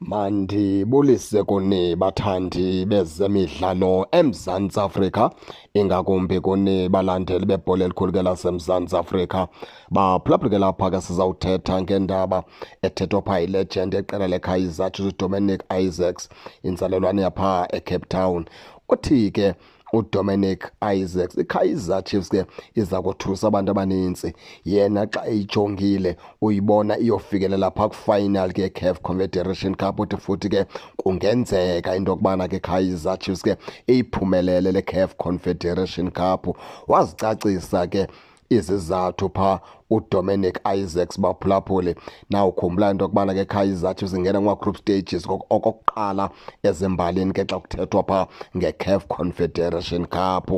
Mandibulise kuni bathandi bezemidlalo eMzantsi Afrika, ingakumbi kuni balandeli bebhola elikhulu ke laseMzantsi Afrika. Baphulaphuli ke lapha ke sizawuthetha ngendaba ethethwa phaa yilegend yeqela leKaizer Chiefs uDominic Isaacs, inzalelwane yapha eCape Town. Uthi ke uDominic Isaacs, iKaizer Chiefs ke iza kothusa abantu abaninzi. Yena xa eyijongile uyibona iyofikelela phaa kwifinal ke CAF Confederation Cup. Uthi futhi ke kungenzeka into yokubana ke Kaizer Chiefs ke iyiphumelele le CAF Confederation Cup. Wazicacisa ke izizathu phaa uDominic Isaacs, baphulaphuli. Nawukhumbula into yokubana ke Kaizer Chiefs ingena kuma-group stages okokuqala ezimbalini ke xa kuthethwa phaa nge-CAF Confederation Cup.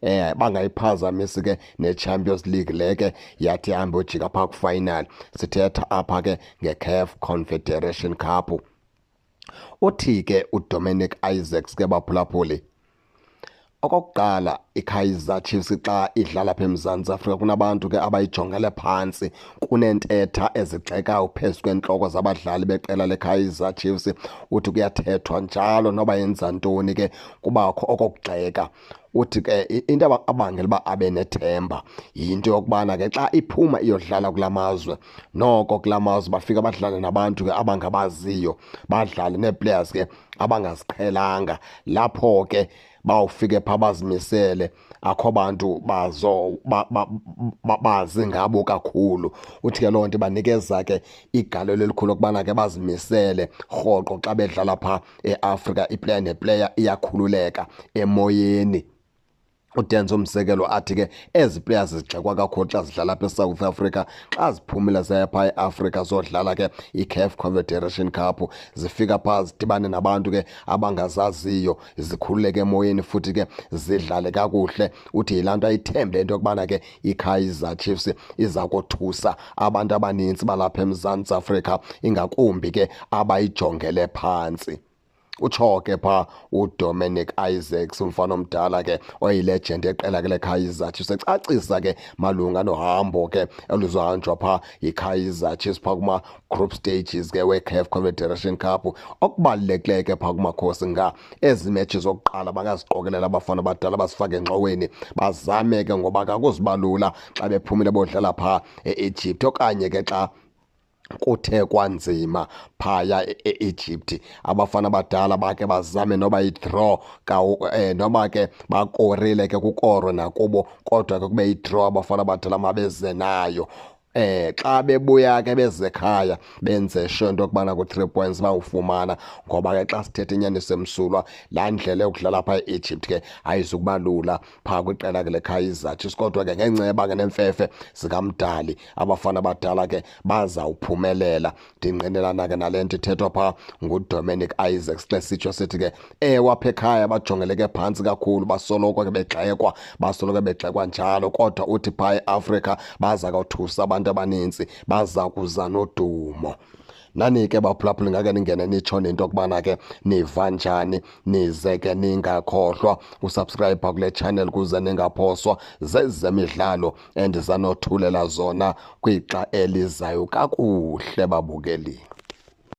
Bangayiphazamisi ke ne-Champions League le ke yathi ihambe yojika phaa kwifinal. Sithetha apha ke nge-CAF Confederation Cup. Uthi ke uDominic Isaacs ke, baphulaphuli, okokuqala iKaizer Chiefs xa idlala apha eMzantsi Afrika kunabantu ke abayijongele phantsi, kuneentetha ezigxekayo phezu kweentloko zabadlali beqela leKaizer Chiefs. Uthi kuyathethwa njalo noba yenza ntoni ke kubakho okokugxeka. Uthi ke into abangela uba abe nethemba yinto yokubana ke xa iphuma iyodlala kula mazwe, noko kula mazwe bafika badlale nabantu ke abangabaziyo, badlale nee-players ke abangaziqhelanga. Lapho ke bawufike phaa bazimisele, akho bantu bazo bazi ngabo kakhulu. Uthi ke loo nto ibanikeza ke igalelo elikhulu lokubana ke bazimisele rhoqo xa bedlala phaa eAfrika. Iplayer neplayer iyakhululeka emoyeni. Udenza umzekelo athi ke ezi players zigxekwa kakhulu xa zidlala apha eSouth Africa, xa ziphumile zaya phaa eAfrika zodlala ke iCAF Confederation Cup, zifika phaa zidibane nabantu ke abangazaziyo, zikhululeke emoyeni futhi ke zidlale kakuhle. Uthi yilaa nto ayithembe into yokubana ke iKaizer Chiefs iza kothusa abantu abanintsi balapha eMzantsi Afrika, ingakumbi ke abayijongele phantsi. Utsho ke phaa uDominic Isaacs, umfana omdala ke oyilegend yeqela ke leKaizer Chiefs, ecacisa ke malunga nohambo ke oluzohanjwa phaa yiKaizer Chiefs phaa kuma-group stages ke we-CAF Confederation Cup. Okubalulekileyo ke phaa kumakhosi nga ezi matches zokuqala bangaziqokelela abafana abadala bazifake engxoweni, bazame ke ngoba akuzuba lula xa bephumile bodlala phaa e-Egypt okanye ke xa kuthe kwanzima phaya e-Egypt. Abafana abadala bakhe bazame noba yi-draw, noba ke bakorile ke kukorwe nakubo, kodwa ke kube yi-draw, abafana abadala mabeze nayo. Xa bebuya ke beze ekhaya benze sure into yokubana ku-3 points bawufumana, ngoba ke xa sithetha inyaniso emsulwa, laa ndlela yokudlala phaa e-Egypt ke ayizukuba lula phaa kwiqela ke leKaizer Chiefs. Kodwa ke ngenceba ke nemfefe zikaMdali abafana abadala ke bazawuphumelela. Ndingqinelana ke nale nto ithethwa phaa nguDominic Isaacs xa sitsho sithi ke ewe, apha ekhaya bajongeleke phantsi kakhulu, basoloko ke begxekwa, basoloko begxekwa njalo, kodwa uthi phaa eAfrika baza kothusa abantu abanintsi, baza kuza nodumo. Nani ke baphulaphuli ngake ningene nitsho nento yokubana ke niva njani, nize ke ningakhohlwa usubscribe kule channel kuze ningaphoswa zezemidlalo endizanothulela zona kwixa elizayo. Kakuhle babukeli.